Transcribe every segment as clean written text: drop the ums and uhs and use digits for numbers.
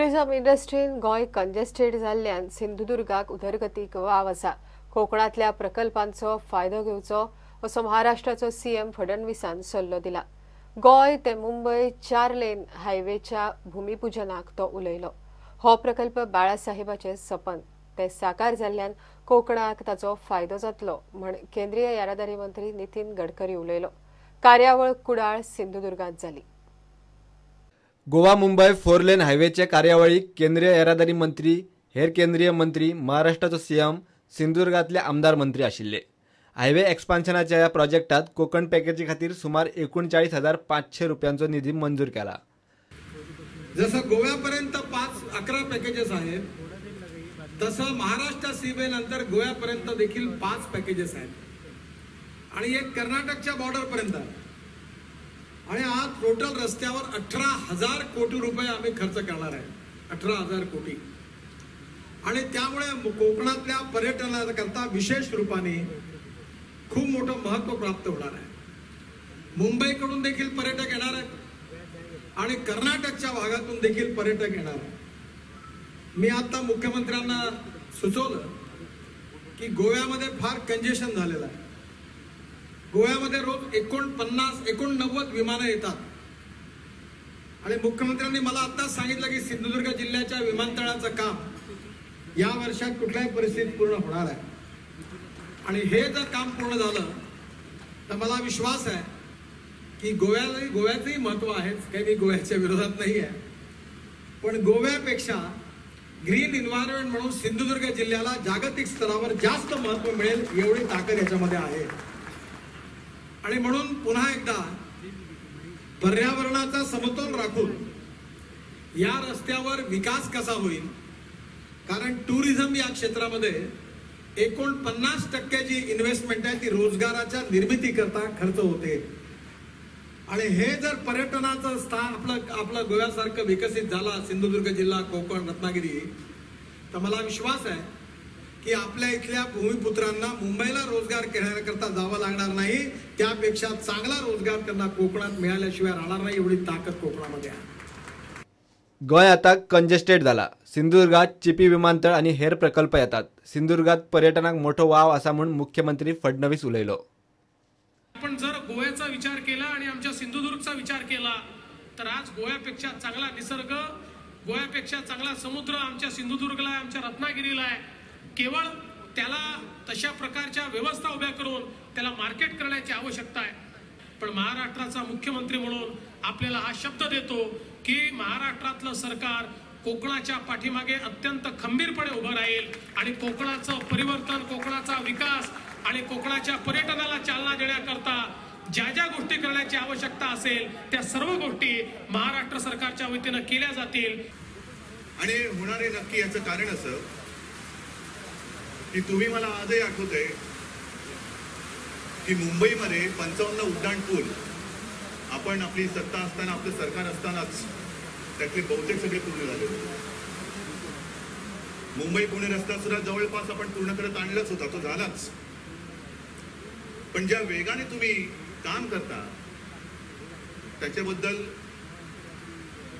Tourism इंडस्ट्रीन Goa congested जाल्ल्यान सिंधुदुर्गाक उदरगतीक वाव आसा. कोकणांतल्या प्रकल्पांचो फायदो घेवचो असो महाराष्ट्राचो सीएम फडणवीसान सल्लो दिला. गोंय ते मुंबय 4 लेन हायवेच्या भूमिपूजनाक तो उलयलो. हो प्रकल्प बाळासाहेबाचें सपन, ते साकार जाल्ल्यान कोकणाक ताचो फायदो जातलो म्हण केंद्रीय येरादारी मंत्री नितीन गडकरी उलयलो. कार्यावळ कुडाळ सिंधुदुर्गांत जाली. गोवा मुंबय 4 लेन हायवेचे कार्यावळीक केंद्रीय येरादारी मंत्री, हेर केंद्रीय मंत्री, महाराष्ट्राचो सीएम, सिंधुदुर्गांतले आमदार मंत्री आशिल्ले. हायवे एक्सपान्शनाच्या ह्या प्रोजेक्टात कोकण पॅकेजी खातीर सुमार 39,500 रुपयांचो निधी मंजूर केला. जसं गोव्यापर्यंत 5-11 पॅकेजेस आहेत, तसं महाराष्ट्र सीमेनंतर गोव्यापर्यंत देखील 5 पॅकेजेस आहेत आणि एक कर्नाटकच्या बॉर्डरपर्यंत. आणि आज टोटल रस्त्यावर 18,000 कोटी रुपये आम्ही खर्च करणार आहे, 18,000 कोटी. आणि त्यामुळे कोकणातल्या पर्यटनाकरता विशेष रूपाने खूप मोठं महत्त्व प्राप्त होणार आहे. मुंबईकडून देखील पर्यटक येणार आहेत आणि कर्नाटकच्या भागातून देखील पर्यटक येणार आहेत. मी आता मुख्यमंत्र्यांना सुचवलं की गोव्यामध्ये फार कंजेशन झालेलं आहे. गोव्यामध्ये रोज 49-89 विमानं येतात आणि मुख्यमंत्र्यांनी मला आत्ताच सांगितलं की सिंधुदुर्ग जिल्ह्याच्या विमानतळाचं काम या वर्षात कुठल्याही परिस्थितीत पूर्ण होणार आहे. आणि हे जर काम पूर्ण झालं तर मला विश्वास आहे की गोव्याचंही महत्त्व आहेच, काही मी गोव्याच्या विरोधात नाही आहे, पण गोव्यापेक्षा ग्रीन एन्व्हायरमेंट म्हणून सिंधुदुर्ग जिल्ह्याला जागतिक स्तरावर जास्त महत्त्व मिळेल एवढी ताकद याच्यामध्ये आहे. आणि म्हणून पुन्हा एकदा पर्यावरणाचा समतोल राखून या रस्त्यावर विकास कसा होईल, कारण टुरिझम या क्षेत्रामध्ये 49% जी इन्व्हेस्टमेंट आहे ती रोजगाराच्या निर्मितीकरता खर्च होते. आणि हे जर पर्यटनाचं स्थान आपलं गोव्यासारखं विकसित झाला सिंधुदुर्ग जिल्हा, कोकण, रत्नागिरी, तर मला विश्वास आहे की आपल्या इथल्या भूमिपुत्रांना मुंबईला रोजगार करण्याकरता जावं लागणार नाही, त्यापेक्षा चांगला रोजगार त्यांना कोकणात मिळाल्याशिवाय राहणार नाही, एवढी ताकद कोकणामध्ये आहे. गोंय आता कंजेस्टेड जाला. सिंधुदुर्गात चिपी विमानतळ आणि हेर प्रकल्प येतात. सिंधुदुर्गात पर्यटनाक मोठो वाव आसा म्हूण मुख्यमंत्री फडणवीस उलयलो. आपण जर गोव्याचा विचार केला आणि आमच्या सिंधुदुर्गचा विचार केला तर आज गोव्यापेक्षा चांगला निसर्ग, गोव्यापेक्षा चांगला समुद्र आमच्या सिंधुदुर्गला आहे, आमच्या रत्नागिरीला आहे. केवळ त्याला तशा प्रकारच्या व्यवस्था उभ्या करून त्याला मार्केट करण्याची आवश्यकता आहे. पण महाराष्ट्राचा मुख्यमंत्री म्हणून आपल्याला हा शब्द देतो की महाराष्ट्रातलं सरकार कोकणाच्या पाठीमागे अत्यंत खंबीरपणे उभं राहील आणि कोकणाचं परिवर्तन, कोकणाचा विकास आणि कोकणाच्या पर्यटनाला चालना देण्याकरता ज्या ज्या गोष्टी करण्याची आवश्यकता असेल त्या सर्व गोष्टी महाराष्ट्र सरकारच्या वतीनं केल्या जातील. आणि होणार आहे नक्की. याचं कारण असं की तुम्ही मला आजही आठवतंय की मुंबईमध्ये 55 उड्डाण पूल आपण आपली सत्ता असताना, आपलं सरकार असतानाच त्यातले बहुतेक सगळे पूर्ण झाले होते. मुंबई पुणे रस्ता सुद्धा जवळपास आपण पूर्ण करत आणलाच होता, तो झालाच. पण ज्या वेगाने तुम्ही काम करता त्याच्याबद्दल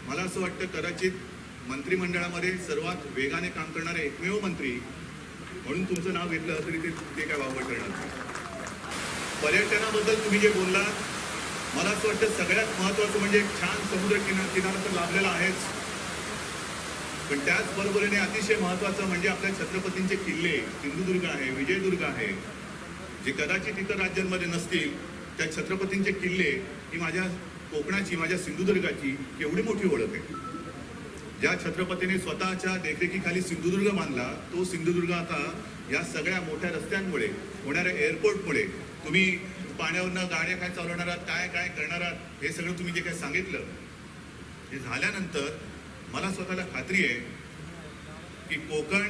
मला असं वाटतं कदाचित मंत्रिमंडळामध्ये सर्वात वेगाने काम करणारे एकमेव मंत्री म्हणून तुमचं नाव घेतलं तरी ते काय वावगं ठरणार नाही. पर्यटनाबद्दल तुम्ही जे बोललात, मला असं वाटतं सगळ्यात महत्त्वाचं म्हणजे एक छान समुद्र किनारा तर लाभलेला आहेच, पण त्याचबरोबरीने अतिशय महत्त्वाचं म्हणजे आपल्या छत्रपतींचे किल्ले, सिंधुदुर्ग आहे, विजयदुर्ग आहे, जे कदाचित इतर राज्यांमध्ये नसतील. त्या छत्रपतींचे किल्ले ही माझ्या कोकणाची, माझ्या सिंधुदुर्गाची केवढी मोठी ओळख आहे. ज्या छत्रपतीने स्वतःच्या देखरेखीखाली सिंधुदुर्ग बांधला तो सिंधुदुर्ग आता या सगळ्या मोठ्या रस्त्यांमुळे, होणाऱ्या एअरपोर्टमुळे, तुम्ही पाण्यावरनं गाड्या काय चालवणार आहात, काय काय करणार आहात, हे सगळं तुम्ही जे काय सांगितलं हे झाल्यानंतर मला स्वतःला खात्री आहे की कोकण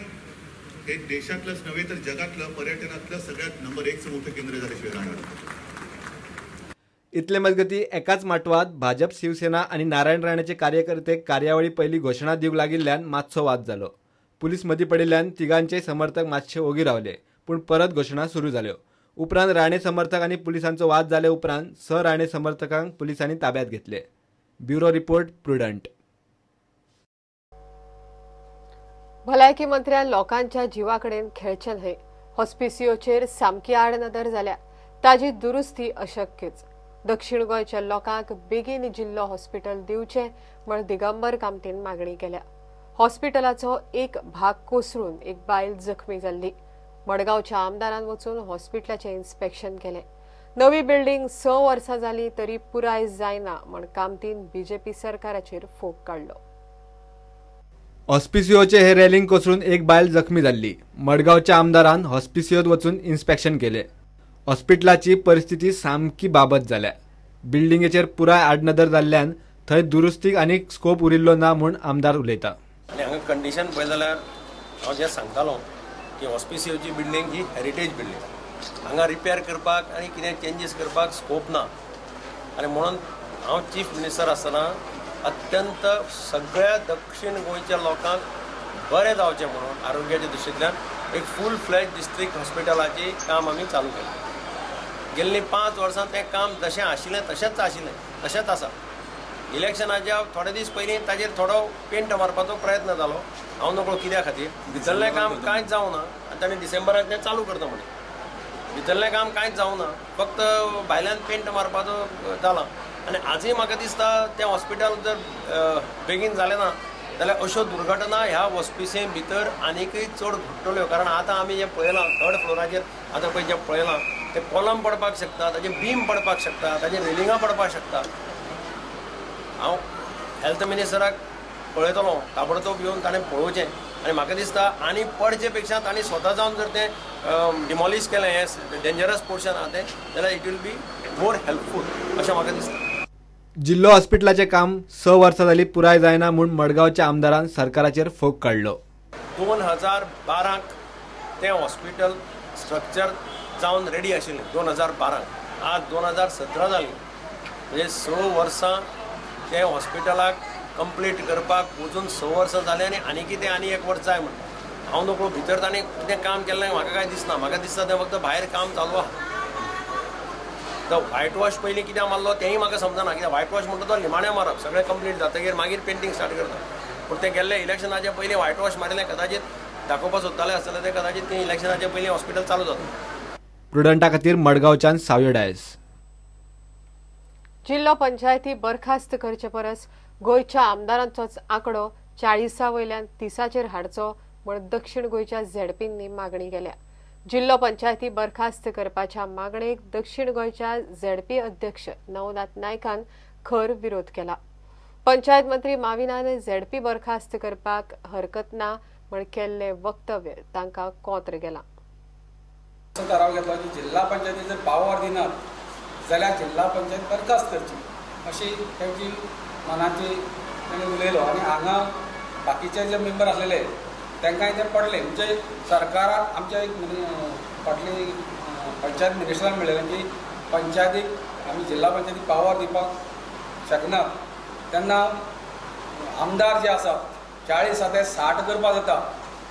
हे देशातलंच नव्हे तर जगातलं पर्यटनातलं सगळ्यात नंबर 1चं मोठं केंद्र झाल्याशिवाय राहणार. इतले मजगती एकाच माटवात भाजप, शिवसेना आणि नारायण राणेचे कार्यकर्ते कार्यावळी पयली घोशणा दिवंक लागिल्ल्यान मातसो वाद जालो. पुलीस मदीं पडिल्ल्यान तिगांचे समर्थक मातशे ओगी रावले, पूण परत घोशणा सुरू जाल्यो. उपरांत राणे समर्थक आनी पुलिसांचो वाद जाले उपरांत 6 राणे समर्थकांक पुलिसांनी ताब्यात घेतले. Bureau report, Prudent. भलायकी मंत्र्यान लोकांच्या जिवा कडेन खेळचें न्हय. हॉस्पिसियोचेर सामकी आडनदर जाल्या, ताजी दुरुस्ती अशक्यच. दक्षिण गोंयच्या लोकांक बेगीन जिल्लो हॉस्पिटल दिवचें म्हण दिगंबर कामतीन मागणी केल्या. हॉस्पिटलाचो एक भाग कोसळून एक बायल जखमी जाल्ली. मडगांवच्या आमदारान वचून हॉस्पिटलाचें इन्स्पेक्शन केलें. नवी बिल्डिंग 6 वर्सां जाली तरी पुराय जायना म्हण कामतीन बीजेपी सरकाराचेर फोग काडलो. हॉस्पिसियोचे हे रेलिंग कोसळून एक बायल जखमी जाल्ली. मडगांवच्या आमदारान हॉस्पिसियोत वचून इन्स्पेक्शन केले. हॉस्पिटलाची परिस्थिती सामकी बाबत जाल्या. बिल्डिंगेचेर पुराय आडनदर जाल्ल्यान थंय दुरुस्तीक आनी स्कोप उरिल्लो ना म्हूण आमदार उलयता. आनी हांगा कंडिशन पळयत जाल्यार हांव जें सांगतालो की हॉस्पिसियोची बिल्डींग ही हेरिटेज बिल्डींग, हांगा रिपेर करपाक आनी कितें चेंजीस करपाक स्कोप ना. आनी म्हणून हांव चीफ मिनिस्टर आसतना अत्यंत सगळ्या दक्षिण गोंयच्या लोकांक बरें जावचें म्हणून आरोग्याच्या दृश्टींतल्यान एक फूल फ्लॅज डिस्ट्रिक्ट हॉस्पिटलाचें काम आमी चालू केलें. गेल्लीं 5 वर्सां तें काम जशें आशिल्लें तशेंच आशिल्लें, तशेंच आसा. इलेक्शनाच्या थोडे दीस पयलीं ताजेर थोडो पेंट मारपाचो प्रयत्न जालो, हांव नकळो कित्या खातीर. भितरलें काम कांयच जावना आनी ताणें डिसेंबराक तें चालू करता म्हणलें. भितरलें काम कांयच जावना, फक्त भायल्यान पेंट मारपाचो जाला. आनी आजूय म्हाका दिसता तें हॉस्पिटल जर बेगीन जालें ना जाल्यार अश्यो दुर्घटना ह्या हॉस्पिसे भितर आनीकय चड घडटल्यो. कारण आतां आमी जें पळयलां थर्ड फ्लोराचेर आतां पळय जें पळयलां तें कॉलम पडपाक शकता, ताजे बीम पडपाक शकता, ताजे रेलिंगां पडपाक शकता. हांव हेल्थ मिनिस्टराक पळयतलो ताबडतोब येवन ताणें पळोवचें. आनी म्हाका दिसता आनी पडचे पेक्षा ताणें स्वता जावन जर तें डिमॉलिश केलें हें डेंजरस पोर्शन आहा तें जाल्यार it will be more helpful अशें म्हाका दिसता. जिल्लो हॉस्पिटलाचें काम 6 वर्सां जाली पुराय जायना म्हूण मडगांवच्या आमदारान सरकाराचेर फोग काडलो. 2012 तें हॉस्पिटल स्ट्रक्चर जावन रेडी आशिल्लें 2012, आज 2017 जाली, म्हणजे 6 वर्सां तें हॉस्पिटलाक कंप्लीट करपाक अजून 6 वर्सां जालीं आनी आनीकय तें आनी 1 वर्स जाय म्हणटा. हांव नकळो भितर ताणें कितें काम केल्लें म्हाका कांय दिसना. म्हाका दिसता तें फक्त भायर काम चालू आहा. तो व्हायट वॉश पयलीं कित्याक मारलो तेंय म्हाका समजना. कित्याक व्हायट वॉश म्हणटा तो निमाणें मारप, सगळें कंप्लीट जातकीर मागीर पेंटींग स्टार्ट करता. पूण तें गेल्ले इलेक्शनाच्या पयलीं व्हायट वॉश मारिल्लें कदाचित दाखोवपाक सोदताले आसतलें तें, कदाचित तें इलेक्शनाच्या पयलीं हॉस्पिटल चालू जाता. प्रुडंटा खातीर मडगांवच्यान सावयो डायस. जिल्लो पंचायती बरखास्त करचे परस गोंयच्या आमदारांचोच आंकडो 40 वयल्यान 30चेर हाडचो म्हूण दक्षिण गोंयच्या झेडपींनी मागणी केल्या. जिल्लो पंचायती बरखास्त करपाच्या मागणेक दक्षिण गोंयच्या झेडपी अध्यक्ष नवनाथ नायकान खर विरोध केला. पंचायत मंत्री माविनान झेडपी बरखास्त करपाक हरकत ना म्हूण केल्लें वक्तव्य तांकां कोंत्र गेलां. ठराव घेतला की जिल्हा पंचायती जर पावर दिनात जाल्यार जिल्हा पंचायत बरखास्त करची अशी तांची मनाची तांणी उलयलो. आनी हांगा बाकीचे जे मेंबर आसलेले तांकांय तें पडलें. म्हणजे सरकाराक आमच्या एक फाटली पंचायत मिनिस्टरान म्हणलेलें की पंचायतीक आमी जिल्हा पंचायतीक पावर दिवपाक शकना, तेन्ना आमदार जे आसा 40 ते 60 करपाक जाता,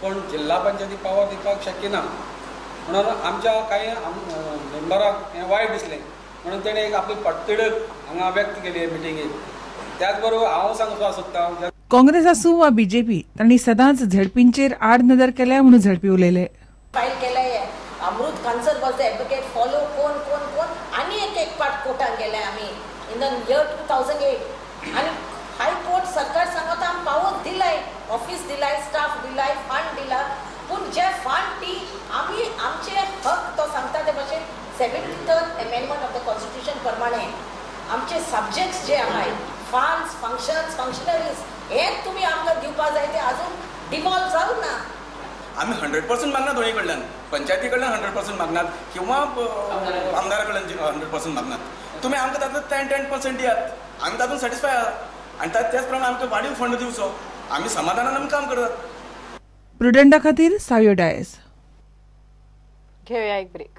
पूण जिल्हा पंचायतीक पावर दिवपाक शक्य ना. म्हणून आमच्या कांय मेंबरांक हें वायट दिसलें, म्हणून तेणें एक आपली पडतिडक हांगा व्यक्त केली हे मिटिंगेक. त्याच बरोबर हांव सांगपाक सोदता, काँग्रेस आसूं वा बीजेपी तांणी सदांच झेडपींचेर आड नदर केल्या म्हणून झेडपी उलयले. फायल केलाय Amrut Kansal was the advocate, follow कोण कोण कोण आनी एक एक पाट कोर्टान गेले आमी इन the year 2008. आनी हायकोर्ट सरकार सांगता आमी पावस दिलाय, ऑफिस दिलाय, स्टाफ दिलाय, फंड दिला, पूण जे फंड ती आमी आमचे हक तो सांगता ते भशेन 73rd amendment of the constitution प्रमाणे आमचे सब्जेक्ट्स जे आहाय फंड्स, फंक्शन्स, फंक्शनरीज हे तुमी आमकां दिवपा जाय, ते अजून डिवॉल्व जावंक ना. आमी 100% मागना दोन्ही कडल्यान, पंचायती कडल्यान 100% मागनात किंवा आमदारा कडल्यान 100% मागनात. तुमी आमकां तातूंत 10-10% दियात, आमी तातूंत सॅटिस्फाय आहा आनी त्याच प्रमाणे आमकां वाडीव फंड दिवचो, आमी समाधानान आमी काम करतात. प्रुडंटा खातीर सावयो डायस. घेवया एक ब्रेक.